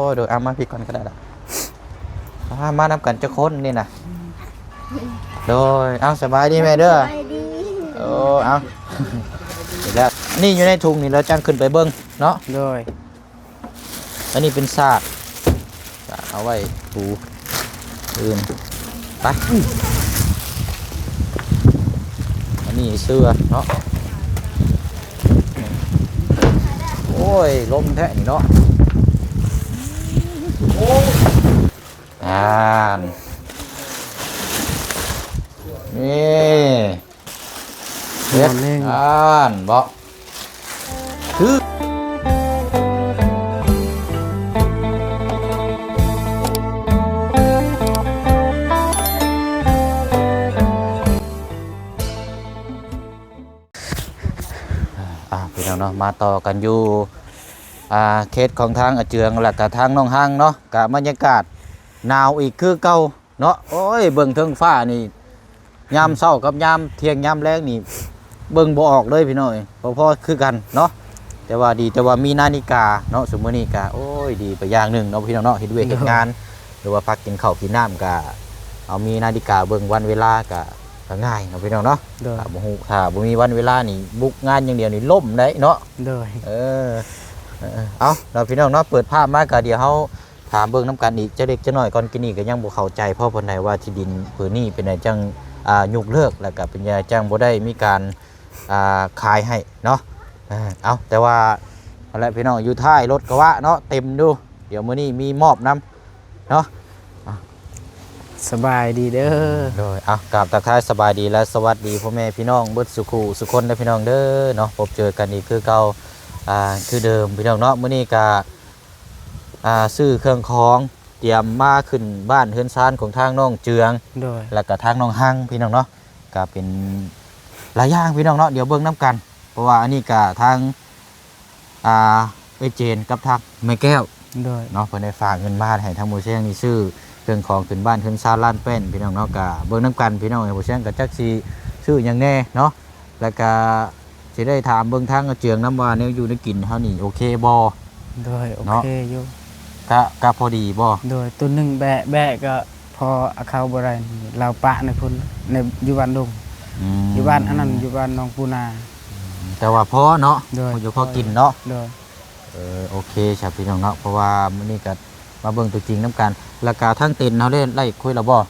ໂອ້ ໂດຍ ເອົາມາພີ້ກ່ອນກໍໄດ້ລະ. ອ່າ ມານຳກັນຈັກຄົນນີ້ນະ? ໂດຍ ເອົາ ສະບາຍດີແມ່ເດີ. ສະບາຍດີ. ໂອ້ ເອົາ ນີ້ແຫຼະ ນີ້ຢູ່ໃນຖົງນີ້ ແລ້ວຈັ່ງຂຶ້ນໄປເບິ່ງເນາະ. ໂດຍ. ອັນນີ້ເປັນສາກ ສາກເອົາໄວ້ປູພື້ນ. ໄປ ອັນນີ້ເສື່ອເນາະ. ໂອ້ຍ ລົມແທ້ນີ້ເນາະ. ອ່ານ ນີ້ ເຮັດ ນອນເລີຍ ອ່ານ ບໍ່ ຄື ອ່າ ພີ່ນ້ອງເນາະ ມາຕໍ່ກັນຢູ່ ອ່າ ເຂດຂອງທາງອາເຈືອງ ແລ້ວກະທາງໜອງຮັງເນາະ ກະບັນຍາກາດໜາວອີກຄືເກົ່າ ເນາະ. ໂອ້ຍ ເບິ່ງເທິງຟ້ານີ້ ຍາມເຊົ້າກັບຍາມທ່ຽງຍາມແລງນີ້ ເບິ່ງບໍ່ອອກເລີຍພີ່ນ້ອງເອີຍ ພໍໆຄືກັນເນາະ. ແຕ່ວ່າດີ ແຕ່ວ່າມີນາລິກາເນາະ ຊຸມມື້ນີ້ກະ ໂອ້ຍ ດີໄປຢ່າງໜຶ່ງເນາະ ພີ່ນ້ອງເນາະ. ເຮັດວຽກເຮັດງານ ຫຼືວ່າພັກກິນເຂົ້າກິນນ້ຳກະ ເອົາມີນາລິກາເບິ່ງວັນເວລາກະ ກະງ່າຍເນາະ ພີ່ນ້ອງເນາະ. ໂດຍ ຖ້າບໍ່ຮູ້ ຖ້າບໍ່ມີວັນເວລານີ້ ບຸກງານຢ່າງດຽວນີ້ລົ້ມໄດ໋ເນາະ. ໂດຍ ເອີ ເອີ ເອົາ ເນາະ ພີ່ນ້ອງເນາະ ເປີດພາບມາກະ ດຽວເຮົາ ຖາມເບິ່ງນຳກັນອີກຈັກເລັກຈັກນ້ອຍກ່ອນ. ກີ້ນີ້ກໍຍັງບໍ່ເຂົ້າໃຈພໍປານໃດວ່າທີ່ດິນຜືນນີ້ເປັນຫຍັງຈັ່ງ ອ່າ ຍົກເລີກ ແລ້ວກໍເປັນຫຍັງຈັ່ງບໍ່ໄດ້ມີການ ອ່າ ຂາຍໃຫ້ເນາະ. ເອີ ເອົາ ແຕ່ວ່າ ນັ້ນແຫຼະພີ່ນ້ອງ ຢູ່ທ້າຍລົດກະບະເນາະ ເຕັມຢູ່. ດຽວມື້ນີ້ມີມອບນຳເນາະ. ສະບາຍດີເດີ. ໂດຍ ເອົາ ກາບທັກທາຍສະບາຍດີ ແລະ ສະຫວັດດີພໍ່ແມ່ພີ່ນ້ອງເບິດສູ່ຄູ່ສູ່ຄົນເດີພີ່ນ້ອງເດີເນາະ. ພົບເຈີກັນອີກຄືເກົ່າ ອ່າ ຄືເດີມພີ່ນ້ອງເນາະ. ມື້ນີ້ກະ ອ່າ ຊື້ເຄື່ອງຂອງ ຕຽມມາຂຶ້ນບ້ານເຮືອນຊານຂອງທາງນ້ອງເຈືອງ ໂດຍ ແລ້ວກະທາງນ້ອງຮັງ ພີ່ນ້ອງເນາະ. ກະເປັນຫຼາຍຢ່າງ ພີ່ນ້ອງເນາະ ດຽວເບິ່ງນຳກັນ ເພາະວ່າອັນນີ້ກະທາງ ອ່າ ເອື້ອຍເຈນກັບທາງແມ່ແກ້ວ ໂດຍ ເນາະ ເພິ່ນໄດ້ຝາກເງິນມາໃຫ້ທາງໝູ່ແຊງນີ້ຊື້ເຄື່ອງຂອງຂຶ້ນບ້ານເຮືອນຊານລານແປ້ນ ພີ່ນ້ອງເນາະ. ກະເບິ່ງນຳກັນ ພີ່ນ້ອງເອີຍ ໝູ່ແຊງກະຈັກຊິຊື້ຫຍັງແດ່ເນາະ. ແລ້ວກະຊິໄດ້ຖາມເບິ່ງທາງອາເຈືອງນຳວ່າແນວຢູ່ແນວກິນເຮົານີ້ໂອເຄບໍ່? ໂດຍ ໂອເຄຢູ່. ກະ ກະພໍດີບໍ່? ໂດຍ ໂຕໜຶ່ງແບະ ແບະກະພໍເອົາເຂົ້າບໍ່ໄດ້ ລາວປະໃນພຸ້ນ ໃນ ຢູ່ບ້ານດົງ ອືມ ຢູ່ບ້ານອັນນັ້ນ ຢູ່ບ້ານໜອງປູນາ. ອືມ ແຕ່ວ່າພໍເນາະ. ໂດຍ ພໍຢູ່ພໍກິນເນາະ. ໂດຍ ເອີ ໂອເຄຊະພີ່ນ້ອງເນາະ ເພາະວ່າມື້ນີ້ກະມາເບິ່ງຕົວຈິງນຳກັນ. ແລ້ວກະທາງເຕັນເຮົາໄດ້ ໄດ້ຄຸຍແລ້ວບໍ່?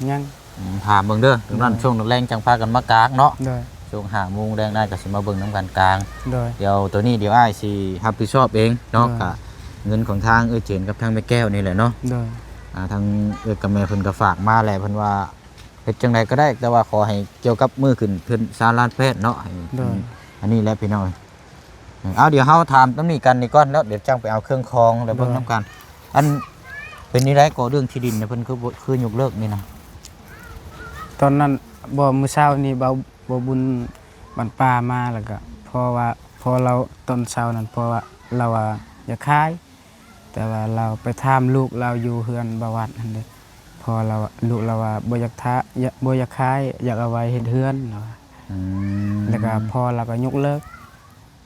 ຍັງ. ອືມ ຖາມເບິ່ງເດີ ໂດຍ ນັ້ນຊ່ວງແລງຈັ່ງພາກັນມາກາງເນາະ. ໂດຍ ຊ່ວງຫ້າໂມງແລງນາຍກໍຊິມາເບິ່ງນຳກັນກາງ. ໂດຍ ດຽວໂຕນີ້ດຽວອ້າຍຊິຮັບຜິດຊອບເອງເນາະ. ໂດຍ ກະເງິນຂອງທາງເອື້ອຍເຈນກັບທາງແມ່ແກ້ວນີ້ແຫຼະເນາະ. ໂດຍ ອ່າ ທາງເອື້ອຍກັບແມ່ເພິ່ນກໍຝາກມາແຫຼະ ເພິ່ນວ່າເຮັດຈັ່ງໃດກໍໄດ້ ແຕ່ວ່າຂໍໃຫ້ກ່ຽວກັບມື້ຂຶ້ນເຮືອນຊານລານແປ້ນເນາະ. ໂດຍ ອັນນີ້ແຫຼະພີ່ນ້ອງ. ເອົາ ດຽວເຮົາຖາມຕຳໜິກັນນີ້ກ່ອນ ແລ້ວດຽວຈັ່ງໄປເອົາເຄື່ອງຂອງ ແລ້ວເບິ່ງນຳກັນ. ໂດຍ ອັນ ເປັນແນວໃດກໍເລື່ອງທີ່ດິນນະ ເພິ່ນຄືບໍ່ ຄືຍົກເລີກນີ້ນະ? ຕອນນັ້ນບໍ່ ມື້ເຊົ້ານີ້ເບົາ ເບົາບຸນບ້ານປ່າມາ ແລ້ວກະ ເພາະວ່າ ເພາະລາວ ຕອນເຊົ້ານັ້ນ ເພາະວ່າລາວວ່າຢາກຂາຍ ແຕ່ວ່າລາວໄປຖາມລູກລາວຢູ່ເຮືອນບ່າວວັດຫັ້ນເດ້ ພໍ່ລາວ ລູກລາວວ່າບໍ່ຢາກທາ ຢາກ ບໍ່ຢາກຂາຍ ຢາກເອົາໄວ້ເຮັດເຮືອນ ລາວວ່າ. ອືມ ແລ້ວກະພໍ່ລາວກໍຍົກເລີກ.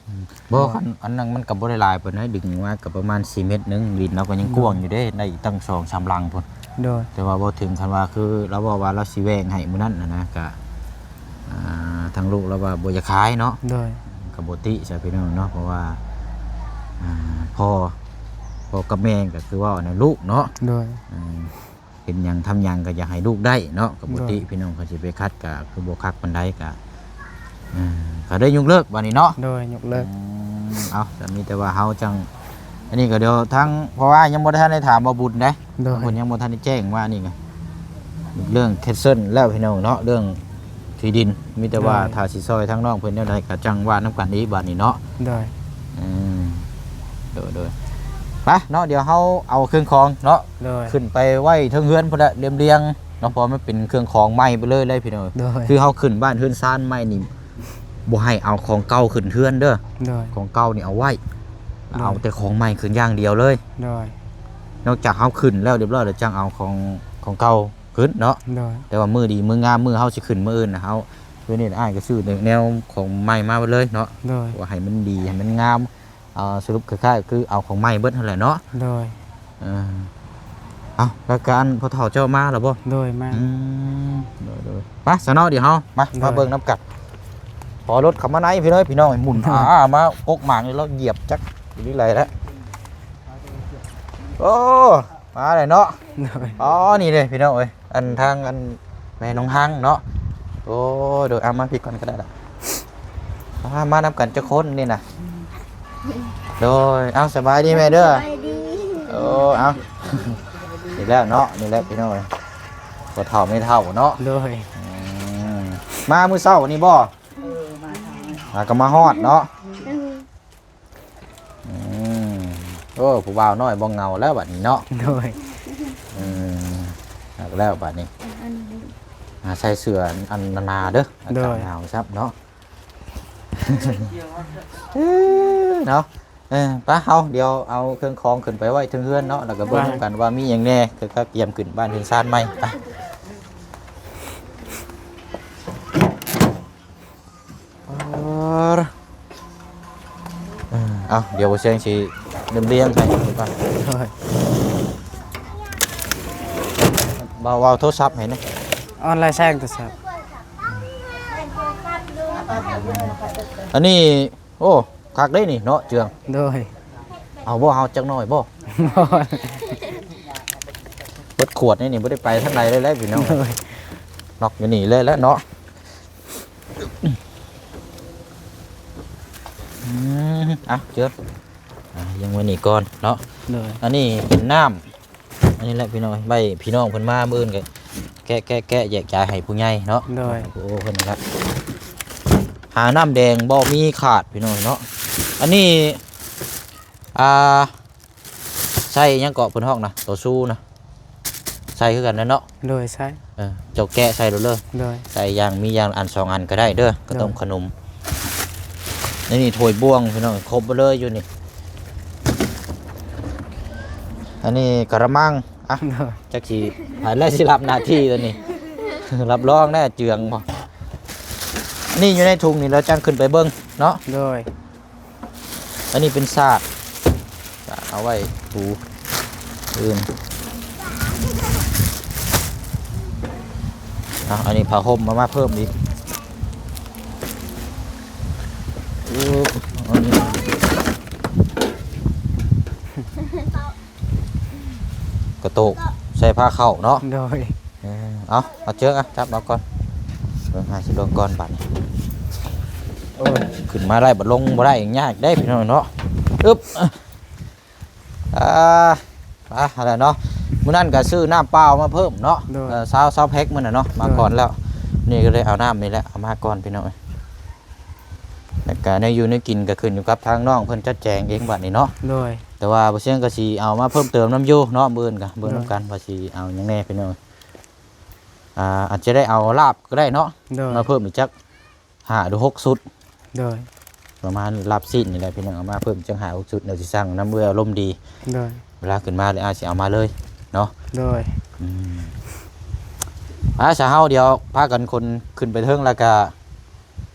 ອືມ ບໍ່ ຄັນອັນນັ້ນມັນກໍບໍ່ໄດ້ຫຼາຍປານໃດ ດຶງມາກໍປະມານສີ່ເມັດໜຶ່ງ ດິນລາວກໍຍັງກວ້າງຢູ່ເດ້ ໄດ້ອີກຕັ້ງສອງສາມຫຼັງພຸ້ນ. ໂດຍ ແຕ່ວ່າບໍ່ເຖິງ ຄັນວ່າຄືລາວເວົ້າວ່າລາວຊິແບ່ງໃຫ້ມື້ນັ້ນນະ ກະ ອ່າ ທາງລູກລາວວ່າບໍ່ຢາກຂາຍເນາະ. ໂດຍ ກໍບໍ່ຕິຊະພີ່ນ້ອງເນາະ ເພາະວ່າ ອ່າ ພໍ່ ພໍ່ກັບແມ່ກໍຄືເວົ້ານະ ລູກເນາະ. ໂດຍ ເປັນຫຍັງທຳຫຍັງກໍຢາກໃຫ້ລູກໄດ້ເນາະ ກໍບໍ່ຕິ. ໂດຍ ພີ່ນ້ອງ ຄັນຊິໄປຂັດກໍຄືບໍ່ຄັກປານໃດ ກໍ ເອີ ກໍໄດ້ຍົກເລີກບາດນີ້ເນາະ. ໂດຍ ຍົກເລີກ. ອືມ ເອົາ ກໍມີແຕ່ວ່າເຮົາຈັ່ງ ອັນນີ້ກໍດຽວທາງ ເພາະວ່າຍັງບໍ່ທັນໄດ້ຖາມບ່າວບຸນເດ້. ໂດຍ ເພິ່ນຍັງບໍ່ທັນໄດ້ແຈ້ງມານີ້ກໍ ເລື່ອງແຄນເຊິນແລ້ວພີ່ນ້ອງເນາະ ເລື່ອງທີ່ດິນ ມີແຕ່ວ່າ ໂດຍ ຖ້າຊິຊ່ອຍທາງນ້ອງເພິ່ນແນວໃດກໍຈັ່ງວ່ານຳກັນອີກບາດນີ້ເນາະ. ໂດຍ ອືມ ໂດຍໆ ໄປເນາະ ດຽວເຮົາເອົາເຄື່ອງຂອງເນາະ. ໂດຍ ຂຶ້ນໄປໄວ້ເທິງເຮືອນພຸ້ນແຫຼະ ລຽມລຽງເນາະ ເພາະວ່າມັນເປັນເຄື່ອງຂອງໃໝ່ເບິດເລີຍເດ້ພີ່ນ້ອງ. ໂດຍ ຄືເຮົາຂຶ້ນບ້ານເຮືອນຊານໃໝ່ນີ້ ບໍ່ໃຫ້ເອົາຂອງເກົ່າຂຶ້ນເຮືອນເດີ. ໂດຍ ຂອງເກົ່ານີ້ເອົາໄວ້ ໂດຍ ເອົາແຕ່ຂອງໃໝ່ຂຶ້ນຢ່າງດຽວເລີຍ. ໂດຍ ນອກຈາກເຮົາຂຶ້ນແລ້ວຮຽບຮ້ອຍແລ້ວ ຈັ່ງເອົາຂອງ ຂອງເກົ່າຂຶ້ນເນາະ. ໂດຍ ແຕ່ວ່າມື້ດີມື້ງາມ ມື້ເຮົາຊິຂຶ້ນມື້ອື່ນນະ ເຮົາ ຄືນີ້ອ້າຍກໍຊື້ແນວຂອງໃໝ່ມາເບິດເລີຍເນາະ. ໂດຍ ວ່າໃຫ້ມັນດີ ໃຫ້ມັນງາມ ເອີ ສະຫຼຸບຄ້າຍໆຄືເອົາຂອງໃໝ່ເບິດຫັ້ນແຫຼະເນາະ. ໂດຍ ອ່າ ເອົ້າ ແລ້ວກະອັນພໍ່ເຖົ້າເຈົ້າມາແລ້ວບໍ່? ໂດຍ ມາ ອືມ ໂດຍໆ ໄປຊະເນາະ ດຽວເຮົາມາ ໂດຍ ມາເບິ່ງນຳກັນ. ພໍລົດເຂົ້າມາໃນພີ່ນ້ອງ ພີ່ນ້ອງ ໝຸນ ໂດຍ ອາໆ ມາກົກໝາກນີ້ ລາວຢຽບຈັກຢູ່ທີ່ໃດແລ້ວ. ໂອ້ ມາແລ້ວເນາະ. ໂດຍ ອໍ ນີ້ເດ້ພີ່ນ້ອງເອີຍ ອັນທາງອັນແມ່ນ້ອງຮັງເນາະ. ໂອ້ ໂດຍ ເອົາມາພີ້ກ່ອນກໍໄດ້ລະ. ອ່າ ມານຳກັນຈັກຄົນນີ້ນະ? ໂດຍ ເອົາ ສະບາຍດີແມ່ເດີ. ສະບາຍດີ. ໂອ້ ເອົາ ນີ້ແຫຼະເນາະ ນີ້ແຫຼະພີ່ນ້ອງເອີຍ ພໍ່ເຖົ້າແມ່ເຖົ້າເນາະ. ໂດຍ ອືມ ມາມື້ເຊົ້ານີ້ບໍ່? ເອີ ມາເຊົ້າ ອ່າ ກໍມາຮອດເນາະ. ອືມ ອືມ ໂອ້ ຜູ້ບ່າວນ້ອຍບໍ່ເຫງົາແລ້ວບັດນີ້ເນາະ. ໂດຍ ອືມ ຮັກແລ້ວບັດນີ້ ອັນນີ້ ອ່າ ໃສ່ເສື້ອອັນໜາໆເດີ ອາກາດ ໂດຍ ໜາວຊ້ຳເນາະ. ເອີ ເນາະ ເອີ ໄປ ເຮົາ ດຽວເອົາເຄື່ອງຂອງຂຶ້ນໄປໄວ້ເທິງເຮືອນເນາະ ແລ້ວກໍເບິ່ງ ວ່າ ນຳກັນວ່າມີຫຍັງແດ່ ກໍກະກຽມຂຶ້ນບ້ານຂຶ້ນຊານໃໝ່. ໄປ ເອີ ເອີ ເອົາ ດຽວບໍ່ແຊງຊິລຽງໃຫ້ກ່ອນ. ໂດຍ ເບົາ ເບົາໂທລະສັບໃຫ້ແດ່. ອອນລາຍແຊງໂທລະສັບ ອັນນີ້ ໂອ້ ຄັກເດ້ນີ້ເນາະ ເຈືອງ. ໂດຍ ເອົາບໍ່ ເອົາຈັກໜ້ອຍບໍ່? ບໍ່ ເບິດຂວດນີ້ ນີ້ບໍ່ໄດ້ໄປທາງໃດເລີຍແຫຼະພີ່ນ້ອງ. ໂດຍ ນັອກຢູ່ນີ້ເລີຍແຫຼະເນາະ. ອືມ ອ່ະ ເຈີ ອ່າ ຍັງໄວ້ນີ້ກ່ອນເນາະ. ໂດຍ ອັນນີ້ເປັນນ້ຳ ອັນນີ້ແຫຼະພີ່ນ້ອງ ໄວ້ພີ່ນ້ອງເພິ່ນມາມື້ອື່ນກໍແກະໆໆ ແຍກຢາຍໃຫ້ຜູ້ໃຫຍ່ເນາະ. ໂດຍ ໂອ້ ເພິ່ນນະ ຫານ້ຳແດງບໍ່ມີຂາດພີ່ນ້ອງເນາະ. ອັນນີ້ ອ່າ ໃສ່ຫຍັງເກາະເພິ່ນຮ້ອງນະ ໂຕຊູນະ ໃສ່ຄືກັນແຫຼະເນາະ. ໂດຍ ໃສ່ ເອີ ເຈົ້າແກະໃສ່ໂລດເລີຍ. ໂດຍ ໃສ່ຢ່າງ ມີຢ່າງອັນສອງອັນກໍໄດ້ເດີ ກະຕົ້ມ ໂດຍ ຂະໜົມ. ໃນນີ້ຖ້ວຍບ່ວງພີ່ນ້ອງ ຄົບເບິດເລີຍຢູ່ນີ້. ອັນນີ້ກະລະມັງ ອ່ະ ໂດຍ ຈັກຊິໃຜແລະຊິຮັບໜ້າທີ່ຕົວນີ້ ຮັບຮອງແນ່ເຈືອງບໍ່. ນີ້ຢູ່ໃນຖົງນີ້ ແລ້ວຈັ່ງຂຶ້ນໄປເບິ່ງເນາະ. ໂດຍ ອັນນີ້ເປັນສາກ ສາກເອົາໄວ້ຖູອື່ນ. ເອົາ ອັນນີ້ຜ້າຫົ່ມເອົາມາເພີ່ມອີກ. ອືມ ອັນນີ້ ກະໂຕກໃສ່ພາເຂົ້າເນາະ. ໂດຍ ເອີ ເອົາ ເອົາເຈີກ ອ່ະ ຈັບເອົາກ່ອນ ເບິ່ງ ອ່າ ຊິລົງກ່ອນບາດນີ້. ໂອ້ຍ ຂຶ້ນມາໄດ້ ບັດລົງບໍ່ໄດ້ ຍາກເດ້ພີ່ນ້ອງເນາະ. ອຶບ ອ່າ ອ່າ ຫັ້ນແຫຼະເນາະ. ມື້ນັ້ນກໍຊື້ນ້ຳເປົ່າມາເພີ່ມເນາະ. ໂດຍ ເອີ ຊາວ ຊາວແພັກມື້ນັ້ນເນາະ ມາ ໂດຍ ກ່ອນແລ້ວ. ນີ້ກໍເລີຍເອົານ້ຳນີ້ແຫຼະ ເອົາມາກ່ອນພີ່ນ້ອງເອີຍ. ແລ້ວກະແນວຢູ່ແນວກິນກໍຂຶ້ນຢູ່ກັບທາງນ້ອງເພິ່ນຈັດແຈງເອງບັດນີ້ເນາະ. ໂດຍ ແຕ່ວ່າບໍ່ຊຽງກໍຊິເອົາມາເພີ່ມເຕີມນຳຢູ່ເນາະ ມື້ອື່ນກໍເບິ່ງນຳກັນ ໂດຍ ວ່າຊິເອົາຫຍັງແດ່ພີ່ນ້ອງ. ອ່າ ອາດຈະໄດ້ເອົາລາບກໍໄດ້ເນາະ. ໂດຍ ມາເພີ່ມອີກຈັກຫ້າຫຼືຫົກຊຸດ. ໂດຍ ປະມານລາບຊີ້ນນີ້ແຫຼະພີ່ນ້ອງ ເອົາມາເພີ່ມຈັກຫ້າຫົກຊຸດ ດຽວຊິສັ່ງນຳເອື້ອຍອາລົມດີ. ໂດຍ ເວລາຂຶ້ນມາເລີຍ ອາດຊິເອົາມາເລີຍເນາະ. ໂດຍ ອືມ ອ່າ ຊະເຮົາ ດຽວພາກັນຂົນຂຶ້ນໄປເທິງ ແລ້ວກະ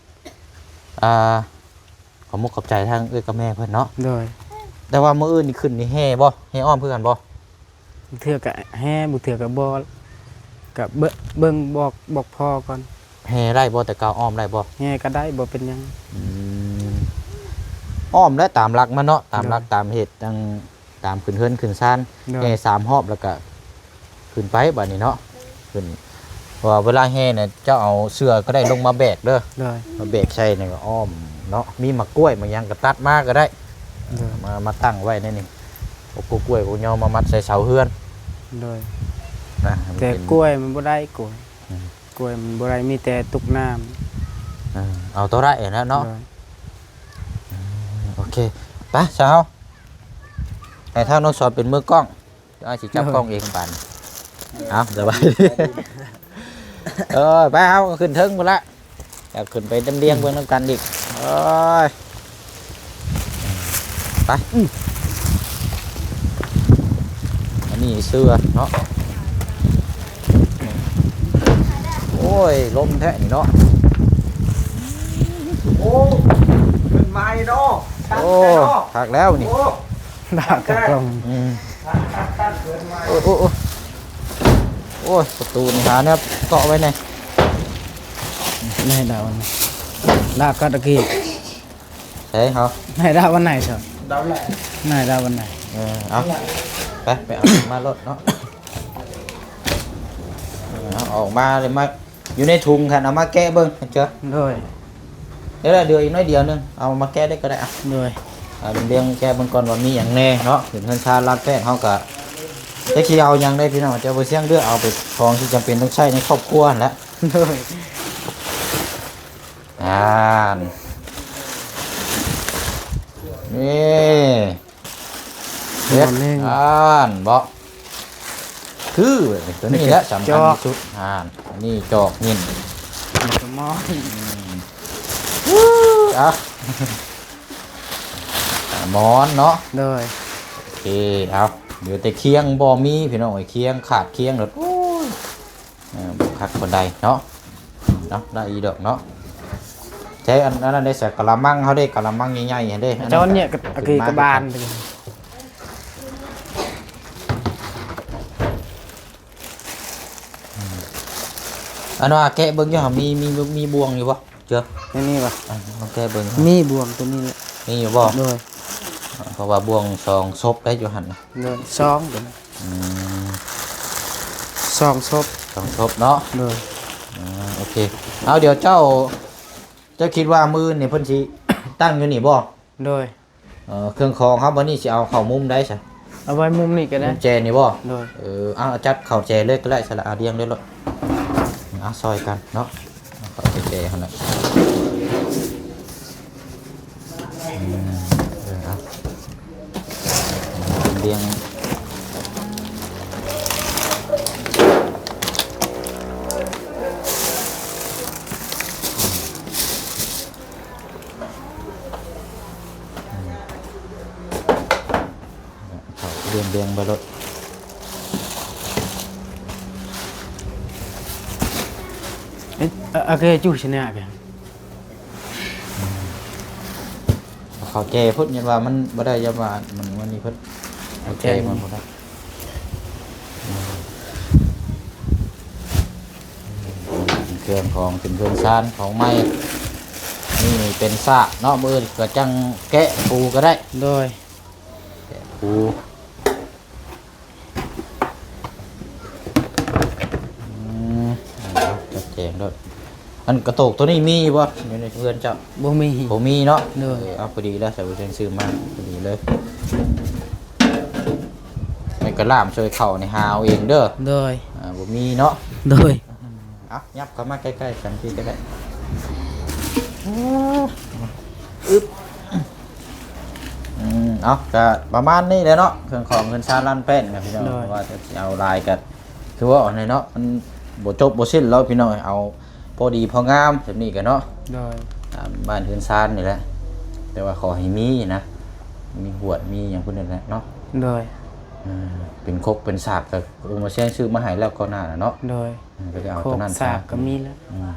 ອ່າ ຂອບມຸກຂອບໃຈທາງເອື້ອຍກັບແມ່ເພິ່ນເນາະ. ໂດຍ ແຕ່ວ່າມື້ອື່ນນີ້ຂຶ້ນນີ້ແຫ່ບໍ່? ແຫ່ອ້ອມຄືກັນບໍ່? ບາງເທື່ອກະແຫ່ ບາງເທື່ອກະບໍ່ ກະເບິ່ງ ເບິ່ງບອກ ບອກພໍ່ກ່ອນ. ແຫ່ໄດ້ບໍ່? ແຕ່ເກົ່າອ້ອມໄດ້ບໍ່? ແຫ່ກະໄດ້ ບໍ່ເປັນຫຍັງ. ອືມ ອ້ອມແຫຼະ ຕາມຫຼັກມັນເນາະ ຕາມຫຼັກ ໂດຍ ຕາມເຫດ ຕາມ ຕາມຂຶ້ນເຮືອນຂຶ້ນຊານ. ໂດຍ ແຫ່ສາມຮອບ ແລ້ວກະ ຂຶ້ນໄປບາດນີ້ເນາະ ຂຶ້ນ ເພາະວ່າເວລາແຫ່ນະ ເຈົ້າເອົາເສື້ອກໍໄດ້ລົງມາແບກເດີ. ໂດຍ ມາແບກໃສ່ນີ້ກໍອ້ອມເນາະ ມີໝາກກ້ວຍໝາກຫຍັງກໍຕັດມາກໍໄດ້. ໂດຍ ມາ ມາຕັ້ງໄວ້ໃນນີ້ ເອົາກົກກ້ວຍກົກຍໍມາມັດໃສ່ເສົາເຮືອນ. ໂດຍ ນະ ແຕ່ ມັນເປັນ ກ້ວຍມັນບໍ່ໄດ້ ກ້ວຍ ອືມ ກ້ວຍມັນບໍ່ໄດ້ ມີແຕ່ຕຸກນ້ຳ. ເອີ ເອົາໂຕໄດ້ຫັ້ນແຫຼະເນາະ. ໂດຍ ອືມ ໂອເຄ ໄປຊະເຮົາ ໃຫ້ທາງນ້ອງສອນເປັນມືກ້ອງ. ອ້າຍຊິຈັບ ໂອ້ຍ ກ້ອງເອງບາດນີ້. ເອົາ ສະບາຍດີ. ເອີ ໄປ ເຮົາກໍຂຶ້ນເທິງພຸ້ນລະ ຢາກຂຶ້ນໄປລຳລຽງເບິ່ງນຳກັນອີກ. ໂອ້ຍ ໄປ ອັນນີ້ເສື້ອເນາະ. ໂອ້ຍ ລົມແທ້ນີ້ເນາະ. ໂອ້ ຂຶ້ນມາເນາະ. ໂອ້ ຄັກແລ້ວນີ້. ໂອ້ ດາກະກອງ ອືມ ຄັກ ໂອ້ຍ ໂອ້ຍ ໂອ້ຍ ໂອ້ຍ ປະຕູນີ້ຫາແນວເກາະໄວ້ແດ່. ນາຍດາວ ລາກະຕະກີ້ ໃສເຮົາ ນາຍດາວວັນໄນຊະ ດາວແຫຼະ ນາຍດາວວັນໄນ. ເອີ ເອົາ ໄປ ໄປເອົາມາໂລດເນາະ. ເອົາອອກມາເລີຍ ມາຢູ່ໃນຖົງຫັ້ນ ເອົາມາແກະເບິ່ງເຈົ້າ. ໂດຍ ເດ ເຫຼືອອີກໜ້ອຍດຽວໜຶ່ງ ເອົາມາແກະໄດ້ກໍໄດ້. ໂດຍ ເອົາເລື່ອງແກະເບິ່ງກ່ອນວ່າມີຫຍັງແດ່ເນາະ. ເປັນເຮືອນຊານລານແປ້ນ ເຮົາກໍຈັກຊິເອົາຫຍັງໄດ້ພີ່ນ້ອງ ຈະບໍ່ສ່ຽງເລືອກເອົາໄປຂອງທີ່ຈຳເປັນຕ້ອງໃຊ້ໃນຄອບຄົວຫັ້ນແຫຼະ. ໂດຍ ອ່ານ ນີ້ ເຮັດ ໝໍ້ໜຶ່ງ ອ່ານ ບໍ່ ຄືຕົວນີ້ແຫຼະສຳຄັນທີ່ສຸດ. ອ່ານ ອັນນີ້ຈອກຫີນ ໝໍ້ ອືມ ອ່ະ ໝອນເນາະ. ໂດຍ ໂອເຄ ເອົາ ເຫຼືອແຕ່ຄຽງບໍ່ມີພີ່ນ້ອງເອີຍ ຄຽງຂາດຄຽງໂລດ ໂອ້ຍ. ເອີ ບໍ່ຄັກປານໃດເນາະ ເນາະ ໄດ້ອີດອກເນາະ. ໃຊ້ອັນ ອັນນັ້ນໄດ້ໃສ່ກະລະມັງເຮົາເດ້ ກະລະມັງໃຫຍ່ໆຫັ້ນເດ້. ເຈົ້າເນຍ ອັນນັ້ນກໍ ກະ ກະບານ ອັນວ່າແກະເບິ່ງຢູ່ ມີ ມີ ມີບ່ວງຢູ່ບໍ່? ເຈົ້າ ໃນນີ້ວະ ອ່ະ ລອງແກະເບິ່ງ ມີບ່ວງຕົວນີ້ແຫຼະ ມີຢູ່ບໍ່? ໂດຍ ເພາະວ່າບ່ວງສອງສົບໄດ້ຢູ່ຫັ້ນນະ. ໂດຍ ສອງຕົວນີ້ ອືມ ສອງສົບ ສອງສົບເນາະ. ໂດຍ ອ່າ ໂອເຄ ເອົາ ດຽວເຈົ້າ ເຈົ້າຄິດວ່າມື້ນີ້ເພິ່ນຊິຕັ້ງຢູ່ນີ້ບໍ່? ໂດຍ ເອີ ເຄື່ອງຂອງເຮົາບັດນີ້ຊິເອົາເຂົ້າມຸມໃດຊະ? ເອົາໄວ້ມຸມນີ້ກໍໄດ້ ມຸມແຈນີ້ບໍ່? ໂດຍ ເອີ ເອົາ ຈັດເຂົ້າແຈເລີຍກໍໄດ້ຊະລະ ເອົາລຽງເລີຍໂລດ. ເອົາ ຊ່ອຍກັນເນາະ ເອົາເຂົ້າແຈຫັ້ນແຫຼະ. ອືມ ເອີ ເອົາ ລຽງ ເຂົ້າລຽງໆໄປໂລດ. ເອີ ເອົາເຂົ້າແຈພຸ້ນ ຍັນວ່າມັນບໍ່ໄດ້ ຢ້ານວ່າມັນ ມັນນີ້ເພິ່ນ ເອົາແຈມັນບໍ່ໄດ້. ເຄື່ອງຂອງເປັນເຮືອນຊານຂອງໃໝ່ ນີ້ເປັນສາກເນາະ ມື້ອື່ນກໍຈັ່ງແກະປູກໍໄດ້. ໂດຍ ແກະປູ ອືມ ເອົາ ຈັດແຈງໂລດ. ອັນກະໂຕກໂຕນີ້ມີບໍ່ ຢູ່ໃນເຮືອນເຈົ້າ? ບໍ່ມີ ບໍ່ມີເນາະ. ໂດຍ ເອີ ເອົາ ພໍດີແລ້ວ ໃສ່ເພິ່ນຊື້ມາ ພໍດີເລີຍ. ໃນກະລາມຊ່ວຍເຂົ້ານີ້ຫາເອົາເອງເດີ. ໂດຍ ອ່າ ບໍ່ມີເນາະ. ໂດຍ ເອົາ ຫຍັບເຂົ້າມາໃກ້ໆກັນພີ້ກໍໄດ້. ອຶບ ອືມ ເອົາ ກະປະມານນີ້ແຫຼະເນາະ ເຄື່ອງຂອງເຮືອນຊານລານແປ້ນນະພີ່ນ້ອງ. ໂດຍ ວ່າຈະເອົາຫຼາຍກະຄືວ່າເນາະ ມັນບໍ່ຈົບບໍ່ສິ້ນແລ້ວພີ່ນ້ອງ. ເອົາພໍດີພໍງາມແບບນີ້ກະເນາະ. ໂດຍ ຕາມບ້ານເຮືອນຊານນີ້ແຫຼະ ແຕ່ວ່າຂໍໃຫ້ມີນະ ມີຫວດມີຫຍັງພຸ້ນນັ້ນແຫຼະເນາະ. ໂດຍ ເອີ ເປັນຄົກເປັນສາກກະ ໂອ້ ມາແຊງຊື້ມາໃຫ້ແລ້ວກ່ອນໜ້ານະເນາະ. ໂດຍ ເອີ ກໍຈະເອົາຕົວນັ້ນ ຄົກສາກກໍມີແລ້ວ. ອືມ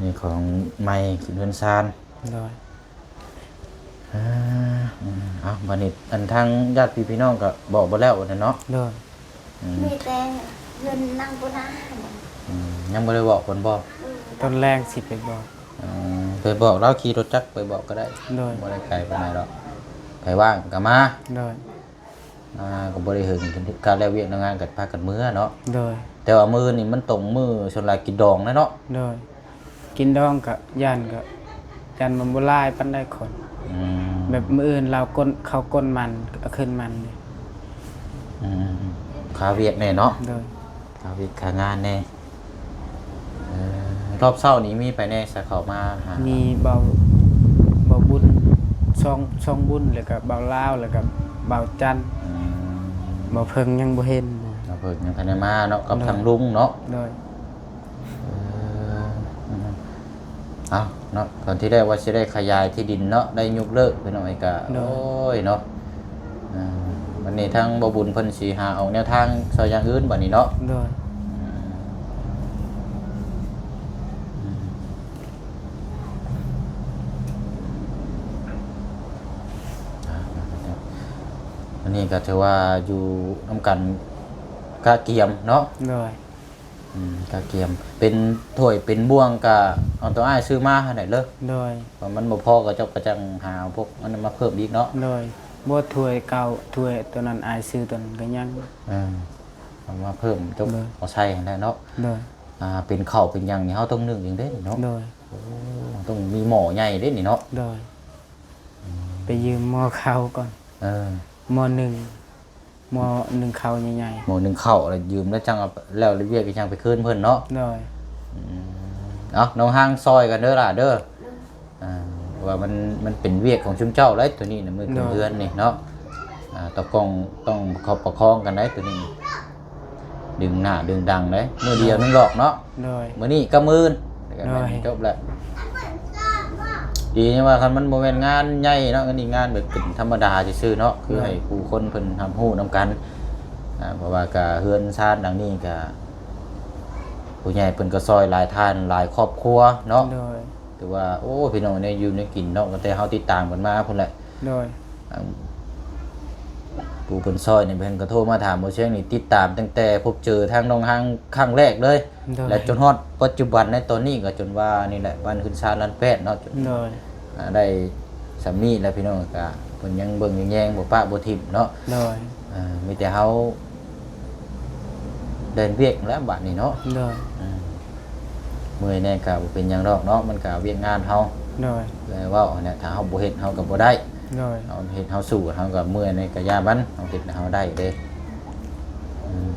ນີ້ຂອງໃໝ່ຂຶ້ນເຮືອນຊານ. ໂດຍ ອ່າ ອືມ ເອົາ ບາດນີ້ອັນທາງຍາດພີ່ພີ່ນ້ອງກໍບອກເບິດແລ້ວນັ້ນເນາະ. ໂດຍ ອືມ ມີແຕ່ເຮືອນນາງໂບນານ ອືມ ຍັງບໍ່ໄດ້ບອກເພິ່ນບໍ່? ອືມ ຕອນແລງຊິໄປບອກ. ອືມ ໄປບອກລາວຂີ່ລົດຈັກໄປບອກກໍໄດ້. ໂດຍ ບໍ່ໄດ້ໄກປານໃດດອກ ໃຜວ່າງກໍມາ. ໂດຍ ອ່າ ກໍບໍ່ໄດ້ເຖິງ ກະແລ້ວວຽກແລ້ວງານກໍພາກັນເມືອເນາະ. ໂດຍ ແຕ່ວ່າມື້ນີ້ມັນຕົງມື້ສ່ວນຫຼາຍກິນດອງແລ້ວເນາະ. ໂດຍ ກິນດອງກະຢ້ານ ກະຢ້ານມັນບໍ່ຫຼາຍປານໃດຄົນ. ອືມ ແບບມື້ອື່ນລາວກົ້ນ ເຂົ້າກົ້ນມັນ ເອົາຂຶ້ນມັນເດ. ອືມ ຄາວຽກແດ່ເນາະ. ໂດຍ ຄາວຽກຄາງານແດ່. ເອີ ຮອບເຊົ້ານີ້ມີໃຜແດ່ຊະເຂົ້າມາຫາ? ມີເບົາ ເບົາບຸນ ຊອງ ຊອງບຸນ ແລ້ວກະເບົາລາວ ແລ້ວກະເບົາຈັນ. ອືມ ເບົາເພິ່ງຍັງບໍ່ເຫັນ. ເບົາເພິ່ງຍັງທັນໄດ້ມາເນາະ ກັບ ໂດຍ ທາງລຸງເນາະ. ໂດຍ ເອີ ອືມ ເອົາເນາະ ຕອນທີ່ແລກວ່າຊິໄດ້ຂະຫຍາຍທີ່ດິນເນາະ ໄດ້ຍົກເລີກໄປໜ້ອຍກະ ໂດຍ ໂອ້ຍເນາະ. ອ່າ ບັດນີ້ທາງບໍ່ບຸນເພິ່ນຊິຫາອອກແນວທາງຊ່ອຍຢ່າງອື່ນບັດນີ້ເນາະ. ໂດຍ ອ່າ ອ່າ ນີ້ກໍຖືວ່າຢູ່ນຳກັນກະກຽມເນາະ. ໂດຍ. ອືມ ກະກຽມ ເປັນຖ້ວຍເປັນບ່ວງກະເອົາໂຕອ້າຍຊື້ມາຫັ້ນແຫຼະເດີ. ໂດຍ. ວ່າມັນບໍ່ພໍກໍເຈົ້າກໍຈັ່ງຫາເອົາພວກອັນນັ້ນມາເພີ່ມອີກເນາະ. ໂດຍ. ບໍ່ ຖ້ວຍເກົ່າ ຖ້ວຍໂຕນັ້ນອ້າຍຊື້ໂຕນັ້ນກໍຍັງ. ເອີ ເອົາມາເພີ່ມ ໂດຍ ເອົາໃສ່ຫັ້ນແຫຼະເນາະ. ໂດຍ. ອ່າ ເປັນເຂົ້າເປັນຫຍັງນີ້ເຮົາຕ້ອງໜຶ້ງເອງເດ້ນີ້ເນາະ. ໂດຍ. ໂອ້ ຕ້ອງມີໝໍ້ໃຫຍ່ເດ້ນີ້ເນາະ. ໂດຍ. ອືມ ໄປຢືມໝໍ້ເຂົາກ່ອນ. ເອີ ໝໍ້ໜຶ້ງ ໝໍ້ໜຶ້ງເຂົ້າໃຫຍ່ໆ ໝໍ້ໜຶ້ງເຂົ້າ ແລ້ວຢືມແລ້ວຈັ່ງເອົາ ແລ້ວວຽກຈັ່ງໄປຄືນເພິ່ນເນາະ. ໂດຍ. ອືມ ເອົາ ນ້ອງຮັງຊ່ອຍກັນເດີຫຼ້າເດີ. ອ່າ ວ່າມັນ ມັນເປັນວຽກຂອງຊຸມເຈົ້າໄດ໋ ໂຕນີ້ນະ ມື້ຂຶ້ນເຮືອນນີ້ເນາະ. ອ່າ ຕາກ້ອງຕ້ອງປະຄັບປະຄອງກັນໄດ໋ ໂຕນີ້ ດຶງໜ້າດຶງດັງເດ້ ມື້ດຽວໜຶ່ງດອກເນາະ. ໂດຍ. ມື້ນີ້ກັບມື້ອື່ນ ແລ້ວກໍແມ່ນ ໂດຍ ຈົບແລ້ວ. ດີນີ້ວ່າຄັນມັນບໍ່ແມ່ນງານໃຫຍ່ເນາະ ອັນນີ້ງານແບບເປັນທຳມະດາຊື່ໆເນາະ ຄື ໂດຍ ໃຫ້ຜູ້ຄົນເພິ່ນຮັບຮູ້ນຳກັນ. ອ່າ ເພາະວ່າກະເຮືອນຊານຫຼັງນີ້ກະ ຜູ້ໃຫຍ່ເພິ່ນກໍຊ່ອຍຫຼາຍທ່ານຫຼາຍຄອບຄົວເນາະ. ໂດຍ. ຖືວ່າ ໂອ້ ພີ່ນ້ອງ ແນວຢູ່ແນວກິນເນາະ ຕັ້ງແຕ່ເຮົາຕິດຕາມກັນມາພຸ້ນແຫຼະ. ໂດຍ. ອັນ ຜູ້ເພິ່ນຊ່ອຍນີ້ ເພິ່ນກໍໂທມາຖາມບໍ່ຊຽງນີ້ ຕິດຕາມຕັ້ງແຕ່ພົບເຈີທາງນ້ອງຮັງຄັ້ງແລກເລີຍ. ໂດຍ. ແລະ ຈົນຮອດປັດຈຸບັນໃນຕອນນີ້ກໍຈົນວ່ານີ້ແຫຼະ ບ້ານຂຶ້ນຊານລ້ານແປດເນາະ. ໂດຍ. ອ່າ ໄດ້ສ່ຳນີ້ແຫຼະ ພີ່ນ້ອງ ກໍເພິ່ນຍັງເບິ່ງແຍງ ບໍ່ປະບໍ່ຖິ້ມເນາະ. ໂດຍ. ເອີ ມີແຕ່ເຮົາແລ່ນວຽກແລ້ວບາດນີ້ເນາະ. ໂດຍ. ເອີ ເມື່ອຍແດ່ກໍບໍ່ເປັນຫຍັງດອກເນາະ ມັນກໍວຽກງານເຮົາ. ໂດຍ. ແຕ່ເວົ້າຫັ້ນແຫຼະ ຖ້າເຮົາບໍ່ເຮັດເຮົາກໍບໍ່ໄດ້. ໂດຍ. ເຮົາເຮັດເຮົາສູ້ ເຮົາກໍເມື່ອຍນີ້ກໍຢ່າມັນ ເຮົາເຮັດແລ້ວເຮົາໄດ້ເດ້. ອືມ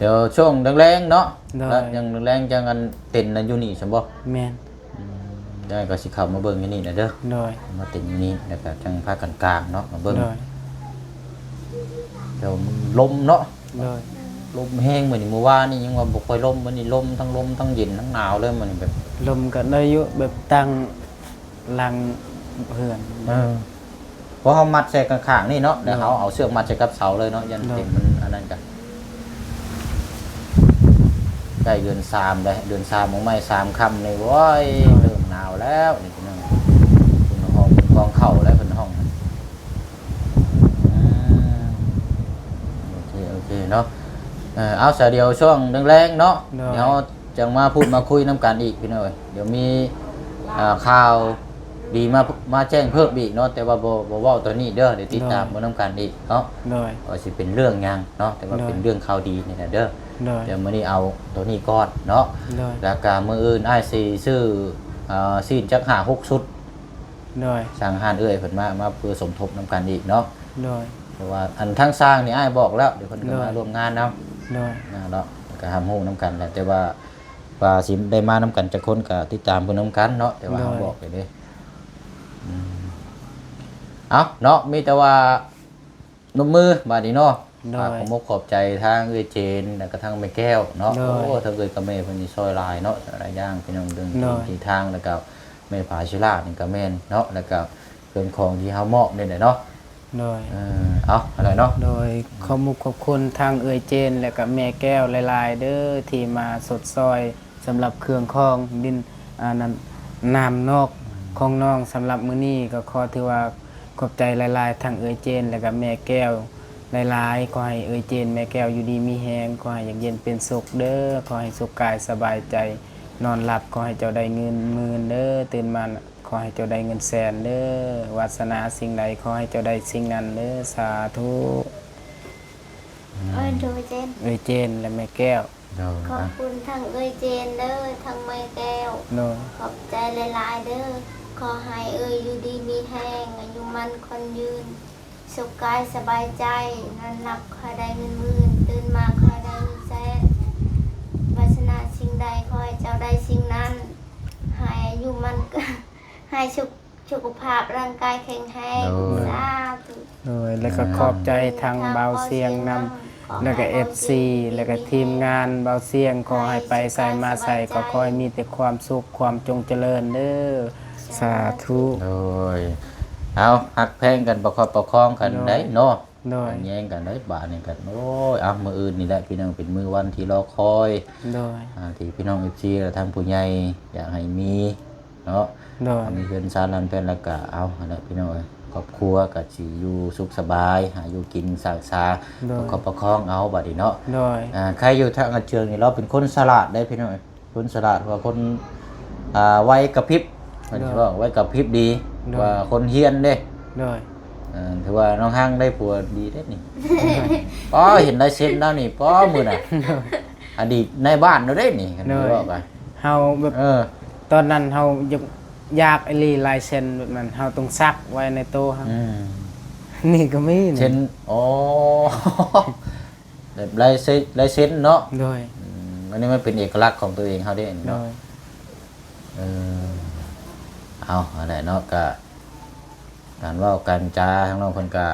ດຽວຊ່ວງແລງໆເນາະ. ໂດຍ. ແລ້ວຍັງແລງໆຈັ່ງອັນເຕັນນັ້ນຢູ່ນີ້ຊັ້ນບໍ່? ແມ່ນ. ອືມ ໄດ້ກໍຊິເຂົ້າມາເບິ່ງຢູ່ນີ້ນະເດີ. ໂດຍ. ມາເຕັນຢູ່ນີ້ ແລ້ວກໍຈັ່ງພາກັນກາງເນາະ ມາເບິ່ງ. ໂດຍ. ແຕ່ວ່າມັນລົມເນາະ. ໂດຍ. ລົມແຮງມື້ນີ້ ມື້ວານນີ້ຍັງວ່າບໍ່ຄ່ອຍລົມ ມື້ນີ້ລົມ ທັງລົມ ທັງເຢັນ ທັງໜາວເລີຍມື້ນີ້ ແບບ ລົມກໍໄດ້ຢູ່ ແບບຕັ້ງຫຼັງເຮືອນ. ເອີ ເພາະເຮົາມັດໃສ່ຂ້າງໆນີ້ເນາະ ແລ້ວ ໂດຍ ເຮົາເອົາເຊືອກມັດໃສ່ກັບເສົາເລີຍເນາະ ຢ້ານ ໂດຍ ເຕັນມັນອັນນັ້ນກະ ໃກ້ເດືອນສາມແລ້ວ ເດືອນສາມ ອອກມາສາມຄ່ຳນີ້ ໂອ້ຍ ໂດຍ ເລີ່ມໜາວແລ້ວນີ້ພີ່ນ້ອງ. ເພິ່ນຮ້ອງ ເພິ່ນຮ້ອງເຂົ້າແລ້ວ ເພິ່ນຮ້ອງ. ອືມ ໂອເຄ ໂອເຄເນາະ. ເອີ ເອົາ ສາຍດຽວຊ່ວງແລງໆເນາະ ໂດຍ ດຽວ ຈັ່ງມາພູດມາຄຸຍນຳກັນອີກພີ່ນ້ອງເອີຍ. ດຽວມີ ອ່າ ຂ່າວດີມາ ມາແຈ້ງເພີ່ມອີກເນາະ ແຕ່ວ່າບໍ່ ບໍ່ເວົ້າຕອນນີ້ເດີ ດຽວຕິດຕາມ ໂດຍ ເບິ່ງນຳກັນອີກເນາະ. ໂດຍ. ວ່າຊິເປັນເລື່ອງຫຍັງເນາະ ແຕ່ວ່າ ໂດຍ ເປັນເລື່ອງຂ່າວດີນີ້ແຫຼະເດີ. ໂດຍ. ດຽວມື້ນີ້ເອົາໂຕນີ້ກ່ອນເນາະ. ໂດຍ. ແລ້ວກະມື້ອື່ນອ້າຍຊິຊື້ ອ່າ ຊີ້ນຈັກຫ້າຫົກຊຸດ. ໂດຍ. ສັ່ງຮ້ານເອື້ອຍເພິ່ນມາ ມາເພື່ອສົມທົບນຳກັນອີກເນາະ. ໂດຍ. ເພາະວ່າອັນທາງຊ່າງນີ້ອ້າຍບອກແລ້ວ ດຽວເພິ່ນກໍ ໂດຍ ມາຮ່ວມງານນຳ. ໂດຍ. ນະເນາະ ກໍຮ່ຳຮູ້ນຳກັນແຫຼະ ແຕ່ວ່າ ວ່າຊິໄດ້ມານຳກັນຈັກຄົນກໍຕິດຕາມເພິ່ນນຳກັນເນາະ ແຕ່ວ່າ ໂດຍ ເຮົາບອກໄປເດ້. ອືມ ເອົາເນາະ ມີແຕ່ວ່ານົບມືບາດນີ້ເນາະ. ໂດຍ. ຝາກຂອບອົກຂອບໃຈທາງເອື້ອຍເຈນ ແລ້ວກໍທາງແມ່ແກ້ວເນາະ. ໂດຍ. ໂອ້ ທາງເອື້ອຍກັບແມ່ເພິ່ນນີ້ຊ່ອຍຫຼາຍເນາະ ຫຼາຍຢ່າງ ພີ່ນ້ອງ ເລື່ອງ ໂດຍ ທີ່ທາງ ແລ້ວກໍແມ່ຜາຊິລາດນີ້ກໍແມ່ນເນາະ ແລ້ວກໍເຄື່ອງຂອງທີ່ເຮົາມອບນີ້ແຫຼະເນາະ. ໂດຍ. ເອີ ເອົາ ອັນໃດເນາະ. ໂດຍ. ຂອບມຸກຂອບຄຸນທາງເອື້ອຍເຈນ ແລະກະແມ່ແກ້ວຫຼາຍໆເດີ ທີ່ມາຊົດຊ່ອຍສຳລັບເຄື່ອງຂອງດິນ ອັນນັ້ນ ນ້ຳນອກຂອງນ້ອງ ສຳລັບມື້ນີ້ກໍຂໍຖືວ່າຂອບໃຈຫຼາຍໆ ທັງເອື້ອຍເຈນ ແລະກະແມ່ແກ້ວຫຼາຍໆ. ຂໍໃຫ້ເອື້ອຍເຈນ ແມ່ແກ້ວຢູ່ດີມີແຮງ ຂໍໃຫ້ຢູ່ເຢັນເປັນສຸກເດີ ຂໍໃຫ້ສຸກກາຍສະບາຍໃຈ ນອນຫຼັບຂໍໃຫ້ເຈົ້າໄດ້ເງິນໝື່ນເດີ ຕື່ນມາ ຂໍໃຫ້ເຈົ້າໄດ້ເງິນແສນເດີ ວາດສະໜາສິ່ງໃດຂໍໃຫ້ເຈົ້າໄດ້ສິ່ງນັ້ນເດີ ສາທຸ. ເອີຍ ໂດຍ ເຈນ ເອີຍ ເຈນ ແລະ ແມ່ແກ້ວ. ໂດຍ. ຂອບຄຸນທັງເອີຍ ເຈນ ເດີ ທັງແມ່ແກ້ວ. ໂດຍ. ຂອບໃຈຫຼາຍໆເດີ ຂໍໃຫ້ເອີຍຢູ່ດີມີແຮງ ອາຍຸໝັ້ນຂວັນຍືນ ສຸກກາຍສະບາຍໃຈ ນອນຫຼັບຂໍໃຫ້ໄດ້ເງິນໝື່ນ ຕື່ນມາຂໍໃຫ້ໄດ້ເງິນແສນ ວາດສະໜາສິ່ງໃດຂໍໃຫ້ເຈົ້າໄດ້ສິ່ງນັ້ນ ໃຫ້ອາຍຸໝັ້ນ ໃຫ້ສຸກ ສຸຂະພາບຮ່າງກາຍແຂງແຮງ. ໂດຍ. ສາທຸ. ໂດຍ ແລ້ວກໍຂອບໃຈທາງບ່າວຊຽງນຳ ແລ້ວກໍເອັຟຊີ ແລ້ວກໍທີມງານບ່າວຊຽງ ຂໍໃຫ້ໄປໃສມາໃສກໍຂໍໃຫ້ມີແຕ່ຄວາມສຸກ ຄວາມຈົ່ງຈະເລີນເດີ ສາທຸ. ໂດຍ. ເອົາ ຮັກແພງກັນປະຄັບປະຄອງກັນໄດ໋ເນາະ. ໂດຍ. ແຍງກັນໄດ໋ບາດນີ້ກັນ. ໂອ້ຍ ເອົາ ມື້ອື່ນນີ້ແຫຼະພີ່ນ້ອງ ເປັນມື້ວັນທີ່ລໍຄອຍ. ໂດຍ. ອ່າ ທີ່ພີ່ນ້ອງເອັຟຊີ ແລະ ທາງຜູ້ໃຫຍ່ຢາກໃຫ້ມີ ເນາະ. ໂດຍ. ມີເຮືອນຊານລ້ານແປດ ແລ້ວກະເອົາຫັ້ນແຫຼະພີ່ນ້ອງເອີຍ ຄອບຄົວກໍຊິຢູ່ສຸກສະບາຍ ຫາຢູ່ກິນສ້າງສາ ໂດຍ ປະຄັບປະຄອງເອົາບາດນີ້ເນາະ. ໂດຍ ອ່າ ໃຄຢູ່ທາງອາເຈີງນີ້ ລາວເປັນຄົນສະຫຼາດເດ້ພີ່ນ້ອງ ຄົນສະຫຼາດ ເພາະວ່າຄົນ ອ່າ ໄວກະພິບ ເພິ່ນ ໂດຍ ຊິເວົ້າໄວກະພິບດີ ໂດຍ ວ່າຄົນຮຽນເດ້. ໂດຍ ເອີ ຖືວ່ານ້ອງຮັງໄດ້ຜົວດີເດ້ນີ້. ໂດຍ ອໍ ເຫັນລາຍເຊັນລາວນີ້ ປໍ້ ມື້ນະ ໂດຍ ອະດີດນາຍບ້ານລາວເດ້ນີ້ ຄັນ ໂດຍ ຊິເວົ້າໄປ ເຮົາແບບ ເອີ ຕອນນັ້ນເຮົາຢາກ ຢາກອີ່ຫຼີລາຍເຊັນແບບນັ້ນ ເຮົາຕ້ອງສັກໄວ້ໃນໂຕເຮົາ. ອືມ ນີ້ກໍມີນີ້ ເຊັນ ອໍ ແບບລາຍເຊັນ ລາຍເຊັນເນາະ. ໂດຍ ອືມ ອັນນີ້ມັນເປັນເອກະລັກຂອງຕົວເອງເຮົາເດ້ເນາະ. ໂດຍ ເອີ ເອົາ ອັນນັ້ນເນາະ ກະການເວົ້າການຈາ ທາງນ້ອງເພິ່ນກະ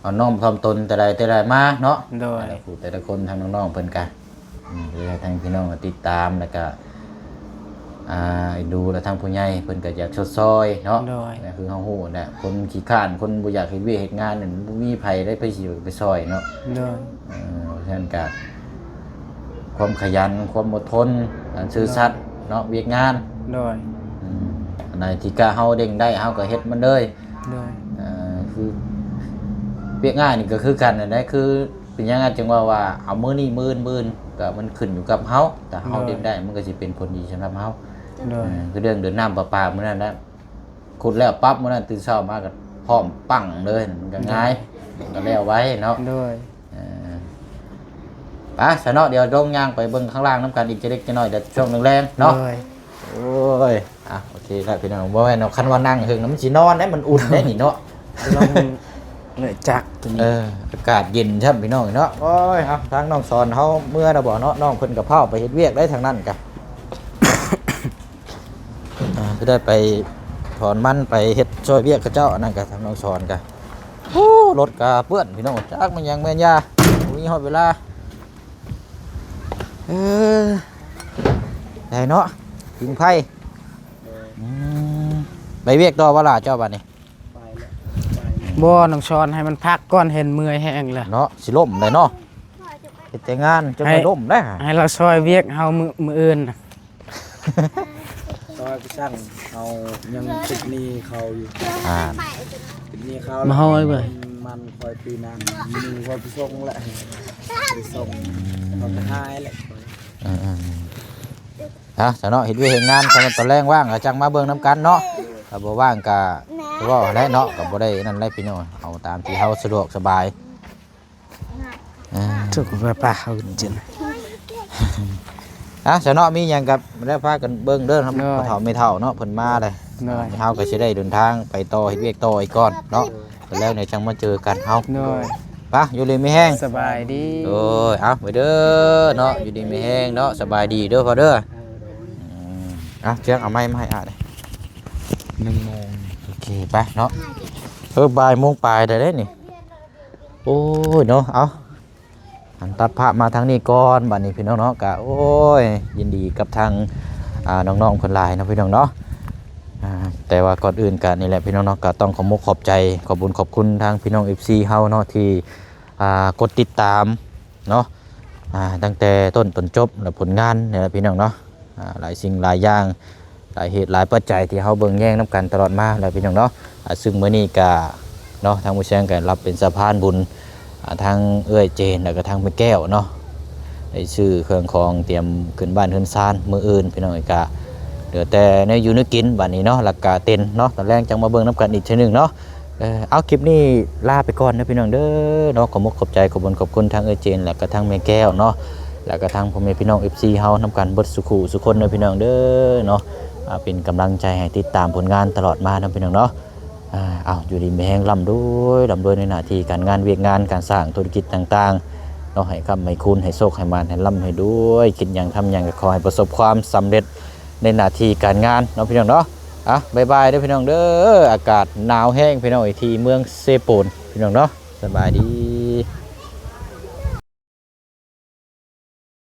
ອ່ອນນ້ອມຖ່ອມຕົນແຕ່ໃດແຕ່ໃດມາເນາະ. ໂດຍ ແຕ່ລະຜູ້ແຕ່ລະຄົນ ທາງນ້ອງໆເພິ່ນກະ ອືມ ຢາກໃຫ້ທາງພີ່ນ້ອງຕິດຕາມ ແລ້ວກະ ອ່າ ເອັນດູ ແລະ ທາງຜູ້ໃຫຍ່ເພິ່ນກໍຢາກຊົດຊ່ອຍເນາະ. ໂດຍ ກໍຄືເຮົາຮູ້ແຫຼະ ຄົນຂີ້ຄ້ານ ຄົນບໍ່ຢາກເຮັດວຽກເຮັດງານນີ້ ມັນບໍ່ມີໃຜໄດ້ ໃຜຊິໄປຊ່ອຍເນາະ. ໂດຍ ເອີ ເພາະສະນັ້ນກໍ ຄວາມຂະຫຍັນ ຄວາມອົດທົນ ການຊື່ສັດ ໂດຍ ເນາະ ວຽກງານ. ໂດຍ ອືມ ອັນໃດທີ່ກະເຮົາເລັ່ງໄດ້ ເຮົາກໍເຮັດມັນເລີຍ. ໂດຍ ເອີ ຄືວຽກງານນີ້ກໍຄືກັນນັ້ນແຫຼະ ຄື ເປັນຫຍັງອາດຈຶ່ງເວົ້າວ່າ ເອົາມື້ນີ້ມື້ອື່ນ ມື້ອື່ນ ກໍມັນຂຶ້ນຢູ່ກັບເຮົາ ຖ້າເຮົາ ໂດຍ ເຮັດໄດ້ ມັນກໍຊິເປັນຜົນດີສຳລັບເຮົາ. ໂດຍ ເອີ ຄືເລື່ອງເດີນນ້ຳປະປາມື້ນັ້ນນະ ຂຸດແລ້ວປັບ ມື້ນັ້ນຕື່ນເຊົ້າມາກໍພ້ອມປັ້ງເລີຍ ມັນກໍງ່າຍ ໂດຍ ມັນກໍແລ້ວໄວເນາະ. ໂດຍ ເອີ ໄປຊະເນາະ ດຽວລົງຍ່າງໄປເບິ່ງຂ້າງລ່າງນຳກັນອີກຈັກເລັກຈັກນ້ອຍ ດຽວຊ່ວງແລງໆເນາະ. ໂດຍ ໂອ້ຍ ອ່ະ ໂອເຄແລ້ວພີ່ນ້ອງ ບໍ່ແມ່ນເນາະ ຄັນວ່ານັ່ງເຫິງນະ ມັນຊິນອນໄດ໋ ມັນອຸ່ນໄດ໋ນີ້ເນາະ. ລອງເນຍຈັກຕົວນີ້ ເອີ ອາກາດເຢັນຊ້ຳພີ່ນ້ອງເນາະ. ໂອ້ຍ ເອົາ ທາງນ້ອງສອນເຮົາເມືອແລ້ວບໍ່ເນາະ? ນ້ອງເພິ່ນກໍພ້າວໄປເຮັດວຽກໄດ໋ທາງນັ້ນກະ ອ່າ ຊິໄດ້ໄປຖອນມັນ ໄປເຮັດຊ່ອຍວຽກເຂົາເຈົ້າ ອັນນັ້ນກະ ທາງນ້ອງສອນກະ ໂອ້ ລົດກະເປື້ອນພີ່ນ້ອງ ຈັກແມ່ນຫຍັງແມ່ນຢາ ບໍ່ມີຮອດເວລາ. ເອີ ໄດ້ເນາະ ຜິງໄຟ. ອືມ ໄປວຽກຕໍ່ບໍ່ລະເຈົ້າບາດນີ້? ບໍ່ ນ້ອງສອນໃຫ້ມັນພັກກ່ອນ ເຫັນເມື່ອຍແຮງແລ້ວເນາະ ຊິລົ້ມໄດ້ເນາະ. ເຮັດແຕ່ງານ ຈະໄປລົ້ມໄດ້ ໃຫ້ລາວຊ່ອຍວຽກເຮົາມື້ ມື້ອື່ນນະ. ຊອຍໄປສັ່ງ ເຮົາຍັງຕິດໜີ້ເຂົາຢູ່. ອ່າ ຕິດໜີ້ເຂົາ ມາເຮົາໄປ ມັນຄອຍປີໜ້າ ມີຄອຍໄປສົ່ງແຫຼະ ໄປສົ່ງ ເຂົາກໍຫາຍແຫຼະ. ເອີໆ ອ່ະ ຊະເນາະ ເຮັດວຽກເຮັດງານ ຄັນວ່າຕອນແລງວ່າງກໍຈັ່ງມາເບິ່ງນຳກັນເນາະ. ໂດຍ ຖ້າບໍ່ວ່າງກໍ ກໍເວົ້າຫັ້ນແຫຼະເນາະ ກໍບໍ່ໄດ້ນັ້ນແຫຼະພີ່ນ້ອງ ເອົາຕາມທີ່ເຮົາສະດວກສະບາຍ. ອ່າ ຖືກວ່າປາເຮົາກິນ. ອ່ະ ຊະເນາະ ມີຫຍັງກໍແລ້ວພາກັນເບິ່ງເດີ ໂດຍ ພໍ່ເຖົ້າແມ່ເຖົ້າເນາະ ເພິ່ນມາເລີຍ. ໂດຍ ເຮົາກໍຊິໄດ້ເດີນທາງໄປຕໍ່ ເຮັດວຽກຕໍ່ອີກກ່ອນເນາະ ໂດຍ ແລ້ວນີ້ຈັ່ງມາເຈີກັນເຮົາ. ໂດຍ ໄປ ຢູ່ດີມີແຮງ ສະບາຍດີ. ໂດຍ ເອົາ ໄປເດີເນາະ ຢູ່ດີມີແຮງເນາະ ສະບາຍດີເດີພໍ່ເດີ. ອືມ ອ່ະ ເຄື່ອງເອົາໄມ້ມາໃຫ້ອ້າຍເດີ ໜຶ່ງໂມງ. ໂອເຄ ໄປເນາະ ເອີ ບ່າຍໂມງປາຍໄດ້ເດ້ນີ້. ໂອ້ຍເນາະ ເອົາ ອັນຕັດພາບມາທາງນີ້ກ່ອນ ບາດນີ້ພີ່ນ້ອງເນາະ ກະ ໂອ້ຍ ຍິນດີກັບທາງ ອ່າ ນ້ອງໆເພິ່ນຫຼາຍເນາະພີ່ນ້ອງເນາະ. ອ່າ ແຕ່ວ່າກ່ອນອື່ນກະນີ້ແຫຼະພີ່ນ້ອງເນາະ ກະຕ້ອງຂອບມຸກຂອບໃຈ ຂອບບຸນຂອບຄຸນທາງພີ່ນ້ອງ ເອັຟຊີ ເຮົາເນາະ ທີ່ ອ່າ ກົດຕິດຕາມເນາະ ອ່າ ຕັ້ງແຕ່ຕົ້ນຈົນຈົບ ແລະ ຜົນງານນີ້ແຫຼະພີ່ນ້ອງເນາະ. ອ່າ ຫຼາຍສິ່ງຫຼາຍຢ່າງ ຫຼາຍເຫດຫຼາຍປັດໄຈທີ່ເຮົາເບິ່ງແຍງນຳກັນຕະຫຼອດມາແຫຼະພີ່ນ້ອງເນາະ. ອ່າ ຊຶ່ງມື້ນີ້ກະເນາະ ທາງໝູ່ແຊງກະຮັບເປັນສະພານບຸນ ອ່າ ທັງເອື້ອຍເຈນ ແລ້ວກະທັງແມ່ແກ້ວເນາະ ໄດ້ຊື້ເຄື່ອງຂອງຕຽມຂຶ້ນບ້ານເຮືອນຊານມື້ອື່ນພີ່ນ້ອງ. ກະເຫຼືອແຕ່ແນວຢູ່ແນວກິນບາດນີ້ເນາະ ແລ້ວກະເຕັນເນາະ ຕອນແລງຈັ່ງມາເບິ່ງນຳກັນອີກເທື່ອໜຶ່ງເນາະ. ເອີ ເອົາ ຄລິບນີ້ລາໄປກ່ອນເດີພີ່ນ້ອງເດີເນາະ. ຂອບມຸກຂອບໃຈ ຂອບບຸນຂອບຄຸນທາງເອື້ອຍເຈນ ແລະກະທັງແມ່ແກ້ວເນາະ ແລະກະທັງພໍ່ແມ່ພີ່ນ້ອງ ເອັຟຊີ ເຮົານຳກັນເບິດສູ່ຄູ່ສູ່ຄົນເດີພີ່ນ້ອງເດີເນາະ. ອ່າ ເປັນກຳລັງໃຈໃຫ້ຕິດຕາມຜົນງານຕະຫຼອດມາເນາະພີ່ນ້ອງເນາະ. ອ່າ ເອົາ ຢູ່ດີມີແຮງ ລ່ຳລວຍ ລ່ຳລວຍໃນໜ້າທີ່ການງານວຽກງານ ການສ້າງທຸລະກິດຕ່າງໆເນາະ ໃຫ້ຄ້ຳໃຫ້ຄູນ ໃຫ້ໂຊກໃຫ້ໝານ ໃຫ້ລ່ຳໃຫ້ລວຍ ຄິດຫຍັງທຳຫຍັງກໍຂໍໃຫ້ປະສົບຄວາມສຳເລັດໃນໜ້າທີ່ການງານເນາະພີ່ນ້ອງເນາະ. ອ່ະ ບາຍບາຍເດີພີ່ນ້ອງເດີ. ອາກາດໜາວແຮງພີ່ນ້ອງ ທີ່ເມືອງເຊໂປນພີ່ນ້ອງເນາະ. ສະບາຍດີ.